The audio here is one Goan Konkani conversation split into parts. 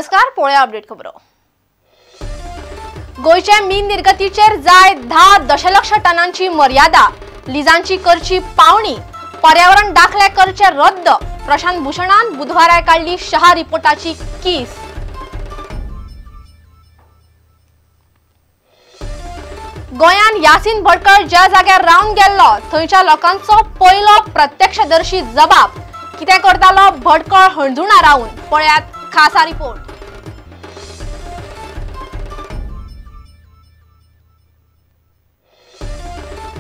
नमस्कार, पळोवया अपडेट खबरो। गोंयच्या मीन निर्गतीचेर जाय 10 दशलक्ष टनांची मर्यादा, लिजांची करची पावणी, पर्यावरण दाखले करचे रद्द। प्रशांत भूषणान बुधवारा काडली शहा रिपोर्टाची कीस। गोंयान यासीन भटकळ ज्या जाग्यार रावन गेल्लो थंयच्या लोकांचो पयलो प्रत्यक्षदर्शी जबाब। कितें करतालो भटकळ हणजुणा रावन, पळयात खासा रिपोर्ट।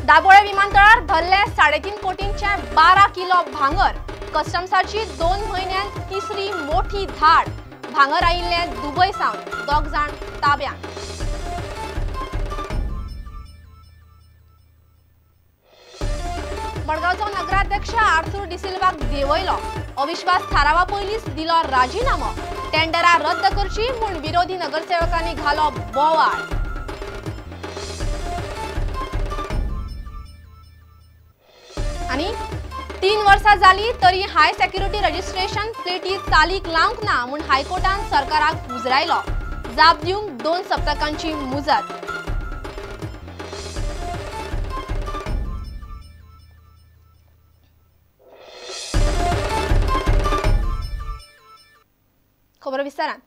दाबोळे विमानतळार धरले 3.5 कोटींचे 12 किलो भांगर। कस्टम्साची 2 म्हयन्यांत तिसरी मोठी धाड। भांगर आयिल्ले दुबय सावन, 2 जाण ताब्यांत। मडगांवचो नगराध्यक्ष आर्थूर डिसिल्वाक देंवयलो। अविश्वास थारावा पयलींच दिलो राजीनामो। टेंडरां रद्द करची म्हूण विरोधी नगरसेवकांनी घालो बोवाळ। आनी 3 वर्सां जाली तरी हाय सेक्युरिटी रजिस्ट्रेशन प्लेटी चालीक लावंक ना म्हूण हायकोर्टान सरकाराक उजरायलो। जाप दिवंक 2 सप्तकांची मुजत। खबर विस्तारान।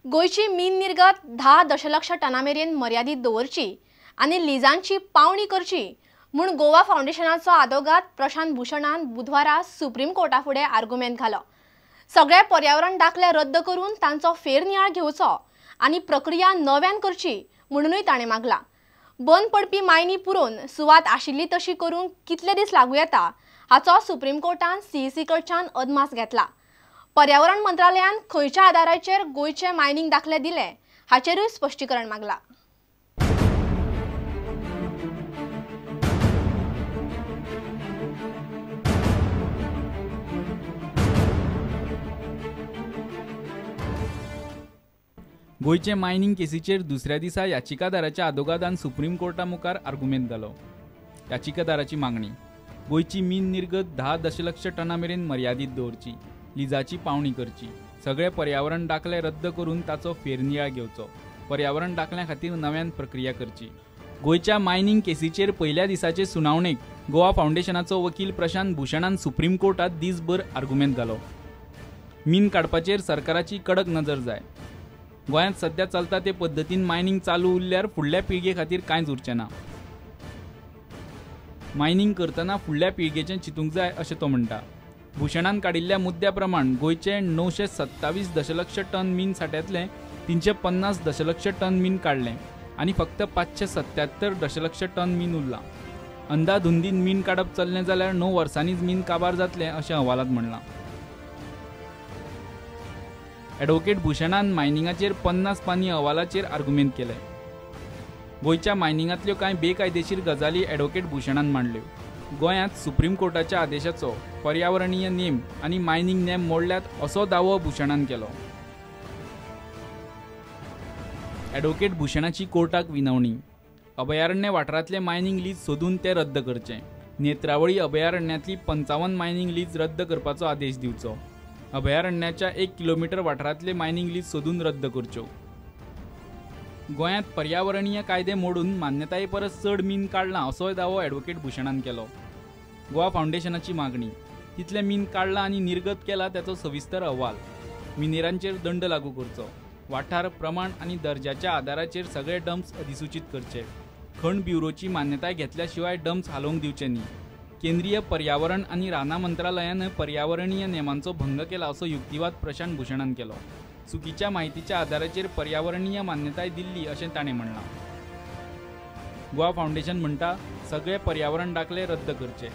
गोंयची मीन निर्गत 10 दशलक्ष टना मेरेन मर्यादीत दवरची आनी लिजांची पावणी करची म्हूण गोवा फावंडेशनाचो आदोगाद प्रशांत भूषणान बुधवारा सुप्रीम कोर्टा फुडें आर्गुमेंत घालो। सगळे पर्यावरण दाखले रद्द करून तांचो फेरनियाळ घेवचो आनी प्रक्रिया नव्यान करची म्हणूनय ताणें मागला। बंद पडपी मायनी पुरोवन सुवात आशिल्ली तशी करूंक कितले दीस लागू येता हाचो सुप्रीम कोर्टान सीईसी कडच्यान अदमास घेतला। पर्यावरण मंत्रालयान खंयच्या आदाराचेर गोंयचे मायनिंग दाखले दिले हाचेरूय स्पश्टीकरण मागला। गोंयचे मायनिंग केसीचेर दुसऱ्या दिसा याचिकादाराच्या आदोगादान सुप्रीम कोर्टा मुखार आर्गुमेंत घालो। याचिकादाराची मागणी, गोंयची मीन निर्गत 10 दशलक्ष टना मेरेन मर्यादीत दवरची, लिजाची पावणी करची, सगळे पर्यावरण दाखले रद्द करून ताचो फेरनियाळ घेवचो, पर्यावरण दाखल्या खातीर नव्यान प्रक्रिया करची। गोंयच्या मायनिंग केसीचेर पयल्या दिसाचे सुनावणेक गोवा फावंडेशनाचो वकील प्रशांत भूषणान सुप्रीम कोर्टात दीसभर आर्गुमेंत घालो। मीन काडपाचेर सरकाराची कडक नजर जाय। गोंयांत सध्या चलता ते पद्दतीन मायनिंग चालू उरल्यार फुडल्या पिळगे खातीर कांयच उरचें ना। मायनिंग करतना फुडल्या पिळगेचें चिंतूंक जाय अशें तो म्हणटा। भूषणान काडिल्ल्या मुद्द्या प्रमाण गोंयचे 927 दशलक्ष टन मीन साठ्यांतलें 350 दशलक्ष टन मीन काडलें आनी फक्त 577 दशलक्ष टन मीन उरलां। अंदाधुंदीन मीन काडप चल्लें जाल्यार 9 वर्सांनीच मीन काबार जातलें अशें अहवालांत म्हणलां। ॲडव्होकेट भूषणान मायनिंगाचेर 50 पानी अहवालाचेर आर्गुमेंत केलें। गोंयच्या मायनिंगांतल्यो कांय बेकायदेशीर गजाली ॲडव्होकेट भूषणान मांडल्यो। गोंयांत सुप्रीम कोर्टाच्या आदेशाचो पर्यावरणीय नेम आनी मायनिंग नेम मोडल्यात असो दावो भूषणान केलो। ॲडव्होकेट भूषणाची कोर्टाक विनवणी, अभयारण्य वाठारांतले मायनिंग लीज सोदून ते रद्द करचे, नेत्रावळी अभयारण्यांतली 55 मायनिंग लीज रद्द करपाचो आदेश दिवचो, अभयारण्याच्या 1 किलोमीटर वाठारांतले मायनिंग लीज सोदून रद्द करच्यो। गोंयांत पर्यावरणीय कायदे मोडून मान्यताये परस चड मीन काडलां असोय दावो ॲडव्होकेट भूषणान केलो। गोवा फावंडेशनाची मागणी, तितलें मीन काडलां आनी निर्गत केला त्याचो सविस्तर अहवाल, मिनेरांचेर दंड लागू करचो, वाठार प्रमाण आनी दर्जाच्या आदाराचेर सगळे डम्प्स अधिसूचीत करचे, खण ब्युरोची मान्यताय घेतल्या शिवाय डम्प्स हालोवंक दिवचे न्ही, केंद्रीय पर्यावरण आनी रानां मंत्रालयान पर्यावरणीय नेमांचो भंग केला असो युक्तिवाद प्रशांत भूषणान केलो। चुकीच्या माहितीच्या आदाराचेर पर्यावरणीय मान्यताय दिल्ली अशें ताणें म्हणलां। गोवा फावंडेशन म्हणटा सगळे पर्यावरण दाखले रद्द करचे,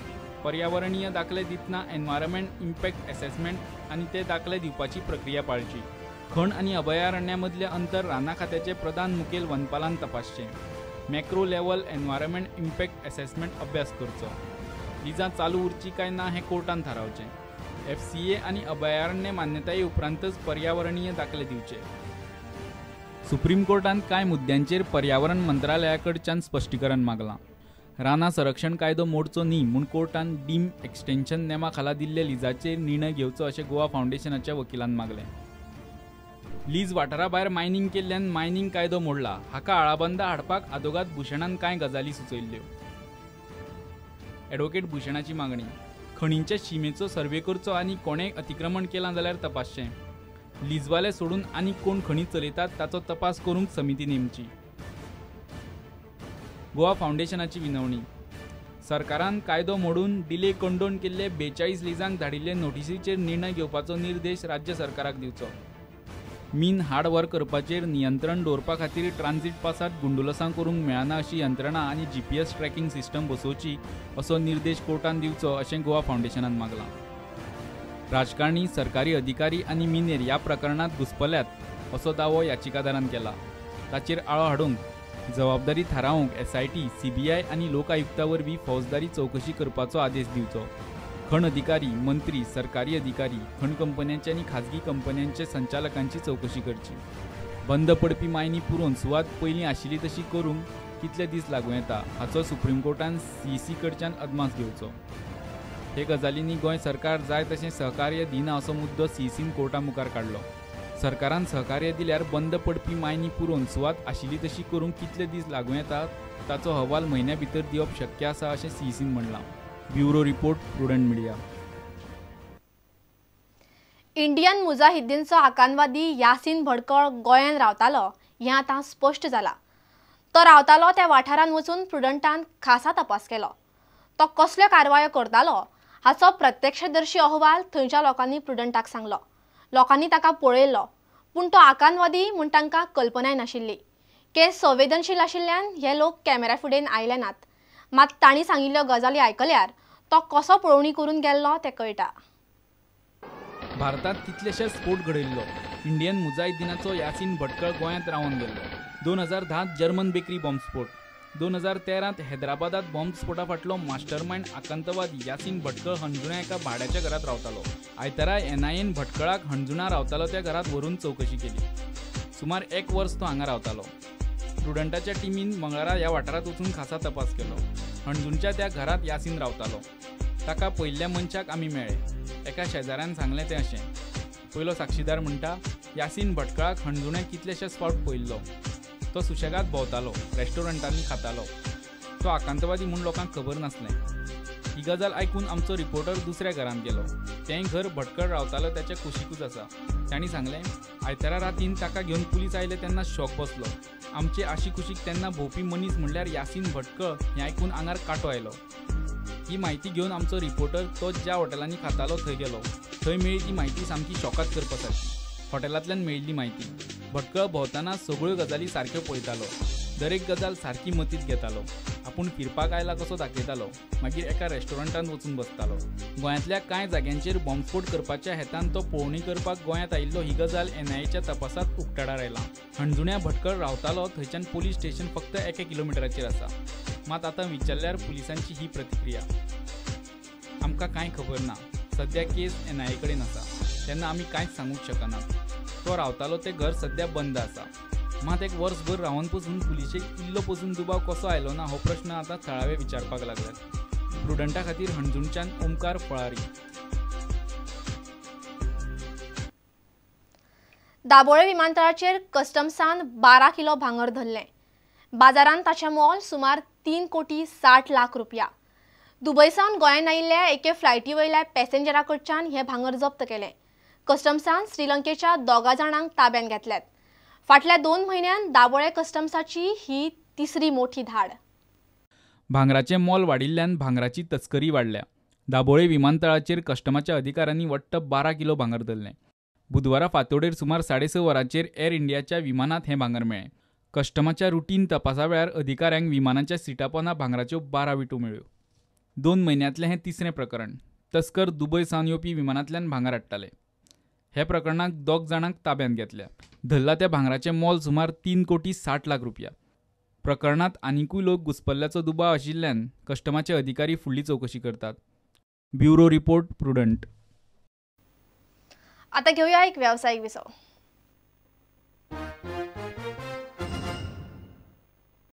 पर्यावरणीय दाखले दितना एनवायरमेंट इम्पॅक्ट एसेसमेंट आनी ते दाखले दिवपाची प्रक्रिया पाळची, खण आनी अभयारण्या मदलें अंतर रानां खात्याचे प्रधान मुखेल वनपालान तपासचें, macro level environment impact assessment अभ्यास करचो, लिजां चालू उरची काय ना हें कोर्टान थारावचें, FCA आनी अभयारण्य मान्यताये उपरांतच पर्यावरणीय दाखले दिवचे। सुप्रीम कोर्टान कांय मुद्द्यांचेर पर्यावरण मंत्रालया कडच्यान स्पश्टीकरण मागलां। रानां संरक्षण कायदो मोडचो न्ही म्हूण कोर्टान डीम एक्सटेन्शन नेमा खाला दिल्ले लिजाचेर निर्णय घेवचो अशें गोवा फावंडेशनाच्या वकिलान मागलें। लीज वाठारा भायर मायनिंग केल्ल्यान मायनिंग कायदो मोडला हाका आळाबंदा हाडपाक आदोगाद भूषणान कांय गजाली सुचयल्ल्यो। एडवोकेट भूषणाची मागणी, खणींच्या शिमेचो सर्वे करचो आनी कोणें अतिक्रमण केलां जाल्यार तपासचें। लीजवाले सोडून आनी कोण खणी चलयतात ताचो तपास करूंक समिती नेमची। गोवा फावंडेशनाची विनवणी, सरकारान कायदो मोडून डिले कंडोन केल्ले 42 लिजांक धाडिल्ले नोटिसीचेर निर्णय घेवपाचो निर्देश राज्य सरकाराक दिवचो। मीन हाड व्हर करपाचेर नियंत्रण दवरपा खातीर ट्रान्झीट पासात गुंडुलसां करूंक मेळना अशी यंत्रणा आनी GPS tracking सिस्टम बसोवची असो निर्देश कोर्टान दिवचो अशें गोवा फावंडेशनान मागलां। राजकारणी, सरकारी अधिकारी आनी मिनेर ह्या प्रकरणांत घुस्पल्यात असो दावो याचिकादारान केला। ताचेर आळो हाडूंक जबाबदारी थारावंक SIT, CBI आनी लोकायुक्ता वरवीं फौजदारी चवकशी करपाचो आदेश दिवचो। खण अधिकारी, मंत्री, सरकारी अधिकारी, खण कंपन्यांचे आनी खाजगी कंपन्यांचे संचालकांची चवकशी करची। बंद पडपी मायनी पुरोवन सुवात पयलीं आशिल्ली तशी करूंक कितले दीस लागूं येता हाचो सुप्रीम कोर्टान CEC कडच्यान अदमास घेवचो। हे गजालींनी गोंय सरकार जाय तशें सहकार्य दिना असो मुद्दो CECन कोर्टा मुखार काडलो। सरकारान सहकार्य दिल्यार बंद पडपी मायनी पुरोवन सुवात आशिल्ली तशी करूंक कितले दीस लागूं येता ताचो अहवाल म्हयन्या भितर दिवप शक्य आसा अशें CECन म्हणलां। Bureau report, Prudent media. Indian मुजाहिद्दीनचो आकांतवादी Yasin भडकळ गोंयांत रावतालो हें आतां स्पश्ट जाला। तो रावतालो त्या वाठारांत वचून प्रुडंटान खासा तपास केलो। तो कसल्यो कारवायो करतालो हाचो प्रत्यक्षदर्शी अहवाल थंयच्या लोकांनी प्रुडंटाक सांगलो। लोकांनी ताका पळयल्लो पूण तो आकांतवादी म्हूण तांकां कल्पनाय नाशिल्ली। केस संवेदनशील आशिल्ल्यान हे लोक कॅमेऱ्या फुडें आयले नात। मात तांणी सांगिल्ल्यो गजाली आयकल्यार तो कसो पळोवणी करून गेल्लो तें कळटा। भारतांत कितलेशे स्फोट घडयल्लो। इंडियन मुजाहिद्दीनाचो यासीन भटकळ गोंयांत रावन गेल्लो। 2010 जर्मन बेकरी बॉम्बस्फोट, 2013 हैदराबादात बॉम्बस्फोटा फाटलो मास्टरमाइंड आकांतवादी यासीन भटकळ हणजुणा एका भाड्याच्या घरात रावतालो। आयतारा NIAन भटकळाक हणजुणा रावतालो त्या घरात व्हरून चवकशी केली। सुमार 1 वर्स तो हांगा रावतालो। प्रुडंटाच्या टिमीन मंगळारा ह्या वाठारांत वचून खासा तपास केलो। हणजुणच्या त्या घरात यासीन रावतालो। ताका पयिल्ल्या मनशाक आमी मेळ्ळे। एका शेजाऱ्यान सांगलें तें अशें। पयलो साक्षीदार म्हणटा, यासीन भटकळाक हणजुणें कितलेशेच फावट पळयिल्लो। तो सुशेगाद भोंवतालो, रेस्टॉरंटांनी खातालो। तो आकांतवादी म्हूण लोकांक खबर नासलें। ही गजाल आयकून आमचो रिपोर्टर दुसऱ्या घरांत गेलो। तें घर भटकळ रावतालो त्याच्या कुशीकूच आसा। तांणी सांगलें, आयतारा रातीन ताका घेवन पुलीस आयले तेन्ना शॉक बसलो। आमचे आशीकुशीक तेन्ना भोंवपी मनीस म्हणल्यार यासीन भटकळ हें आयकून आंगार कांटो आयलो। ही म्हायती घेवन आमचो रिपोर्टर तो ज्या हॉटेलांनी खातालो थंय गेलो। थंय मेळ्ळी ती म्हायती सामकी शॉकात करपा सारकी। हॉटेलांतल्यान मेळिल्ली म्हायती, भटकळ भोंवतना सगळ्यो गजाली सारक्यो पळयतालो, दरेक गजाल सारकी मतींत घेतालो, आपूण फिरपाक आयला कसो दाखयतालो, मागीर एका रेस्टॉरंटांत वचून बसतालो। गोंयांतल्या कांय जाग्यांचेर बॉम्बस्फोट करपाच्या हेतान तो पळोवणी करपाक गोंयांत आयिल्लो ही गजाल NIAच्या तपासात उक्ताडार आयला। हणजुण्या भटकळ रावतालो थंयच्यान पुलीस स्टेशन फक्त 1 किलोमिटराचेर आसा। मात आतां विचारल्यार पुलिसांची ही प्रतिक्रिया, आमकां कांय खबर ना, सद्या केस NIA कडेन आसा, तेन्ना आमी कांयच सांगूंक शकनात। तो रावतालो तें घर सद्या बंद आसा। मात 1 वर्सभर रावन पसून पुलिशेक इल्लो पसून दुबाव कसो आयलो ना हो प्रश्न आतां थळावे विचारपाक लागल्यात। प्रुडंटा खातीर हणजुणच्यान ओमकार फळारी। दाबोळे विमानतळाचेर कस्टम्सान 12 किलो भांगर धरलें। बाजारांत ताचें मोल सुमार 3 कोटी 60 लाख रुपया। दुबय सावन गोंयांत आयिल्ल्या एके फ्लायटी वयल्या पॅसेंजरा कडच्यान हें भांगर जप्त केलें। कस्टम्सान श्रीलंकेच्या 2 जाणांक ताब्यांत घेतल्यात। फाटल्या 2 म्हयन्यांत दाबोळे कस्टम्साची ही तिसरी मोठी धाड। भांगराचें मोल वाडिल्ल्यान भांगराची तस्करी वाडल्या। दाबोळे विमानतळाचेर कस्टमाच्या अधिकाऱ्यांनी वट्ट 12 किलो भांगर धरलें। बुधवारा फांतोडेर सुमार 6:30 वरांचेर एअर इंडियाच्या विमानांत हें भांगर मेळ्ळें। कस्टमाच्या रुटीन तपासा वेळार अधिकाऱ्यांक विमानाच्या सिटापोना भांगराच्यो 12 विटो मेळ्ळ्यो। 2 म्हयन्यांतलें हें तिसरें प्रकरण। तस्कर दुबय सावन येवपी विमानांतल्यान भांगर हाडटाले। हे प्रकरणाक 2 जाणांक ताब्यांत घेतल्या। धरला त्या भांगराचें मोल सुमार 3 कोटी 60 लाख रुपया। प्रकरणांत आनिकूय लोक घुस्पल्ल्याचो दुबाव आशिल्ल्यान कस्टमाचे अधिकारी फुडली चवकशी करतात। Bureau report, Prudent. आता घेऊया एक व्यावसायिक विसव।